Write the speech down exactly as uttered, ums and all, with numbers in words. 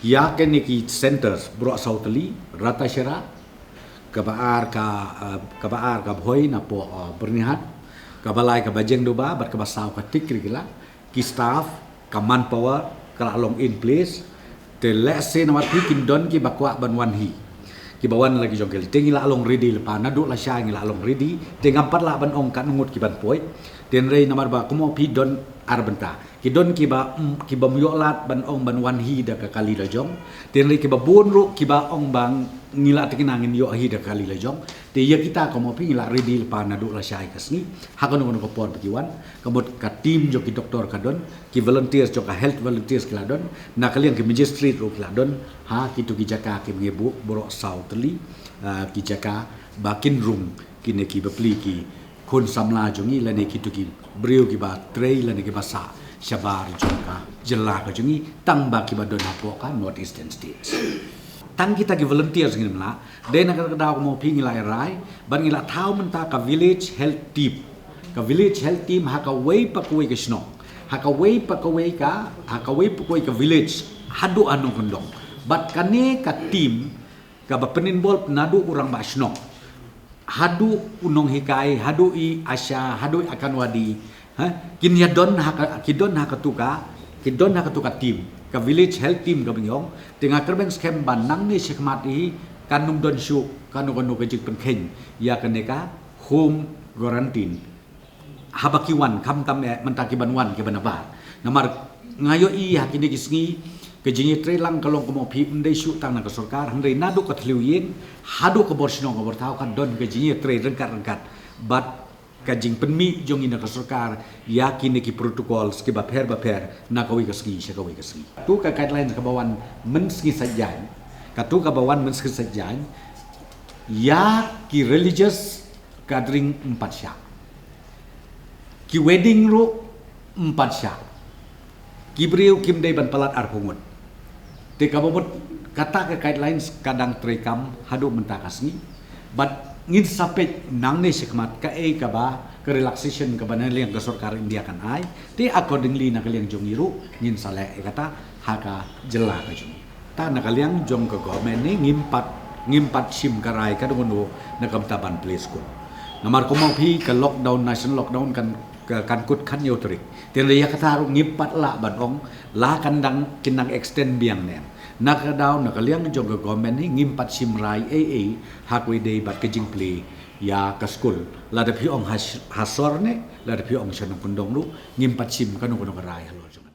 Ïa kine ki centres, Brok Sawtli, Ratashera, kaba ar ka, eh, kaba ar ka Bhoi na poh, eh, Byrnihat, kaba lai ka Bajengdoba, bad kaba saw ka Tikrikilla, ki staff, ka manpower, ka la long in place, te lehse namar phi kin don kiba kwah ban wan hi. Kiba wan la ki jong ki, te ngi la long ready lypa, naduh lashai ngi la long ready, te ngam pat lah ban ong katno ngut ki ban poi, te hynrei namar ba kumno phi don ar bynta. Ki don kiba, mm, kiba ym ïoh lad ban ong ban wan hi da ka kali lajong. Te hynrei kiba bun ruh kiba ong ba ngi la thikna ngin ïoh hi da ka kali lajong. Te ïa kita kumno phi ngi la ready lypa naduh lashai ka sngi. Ha kano kano ka por ba ki wan. Ka mut ka team jong ki doktor ka don. Ki volunteers jong ka health volunteers ki la don. Na ka liang ki magistrate ruh ki la don. Ha kito ki jaka ki ngi buh Brok Sawtli. Ah, ki jaka ba kin rung kine ki bapli ki khun samla jong ngi lane kito ki briew kiba trei lane kiba sah shabar jong ka jylla ka jong ngi tang ba kiba don hapoh ka North Eastern States. Tang kita ki volunteers ngim lah, dei na kata ka daw kumno phi ngi la rai, ban ngi la thaw mynta ka village health team. Ka village health team ha kawei pa kawei ka shnong. Ha kawei pa kawei ka, ha kawei pa kawei ka village. Haduh ha nongkyndong. Bad kane ka team, kaba pyninvolve naduh u rangbah shnong. Haduh u nonghikai, haduh i ASHA, haduh i Anganwadi. Ha? Kin ïa don ha ka, ki don ha katu ka, ki don ha katu ka team. Ka village health team kaba ngi ong. Te nga kyrmen skhem ba nangne shakhmat hi, kan ym don shuh, kano kano ka jingpynkheiñ. Ïa kane ka home quarantine. Haba ki wan khamtam eh mynta ki ban wan ki ban nabar. Namar nga ïohi ha kine ki sngi ka jingïatreilang ka long kumno phi ym dei shuh tang na ka sorkar hynrei naduh ka thliew ïing haduh ka bor shnong ka bor thaw ka don ka jingïatrei ryngkat ryngkat. Bad ka jingpynmih jong ngi na ka sorkar ïa kine ki protocols kiba pher ba pher na kawei ka sngi sha kawei ka sngi. Tu ka guidelines kaba wan mynsngi Saitjaiñ. Katu kaba wan mynsngi Saitjaiñ ïa ki religious gathering ym pat shah. Ki wedding ruh ym pat shah. Ki briew kim dei ban palat arphew ngut. Te kaba mut kata ka guidelines ka dang treikam haduh mynta ka sngi. Bad ngin sa peit nangne shakhmat kaei kaba ka relaxation kaba na liang ka sorkar India kan ai. Te accordingly na ka liang jong ngi ruh ngin sa leh ïa kata ha ka jylla ka jong ngi. Ta na ka liang jong ka government ne ngim pat, ngim pat shim ka rai ka dang no na ka bynta ban plie skul. Namar kumno phi ka lockdown, national lockdown kan, ka, kan kut khathynñiew tarik. Te ïa kata ruh ngim pat lah ban ong la kan dang kin nang extend biang ne. Na ka daw na ka liang jong ka government ne ngim pat shim rai ei ei ha kawei dei bad ka jingplie ïa ka skul. Lada phi ong ha, ha sor ne, lada phi ong sha nongkyndong ruh ngim pat shim kano kano ka rai halor jong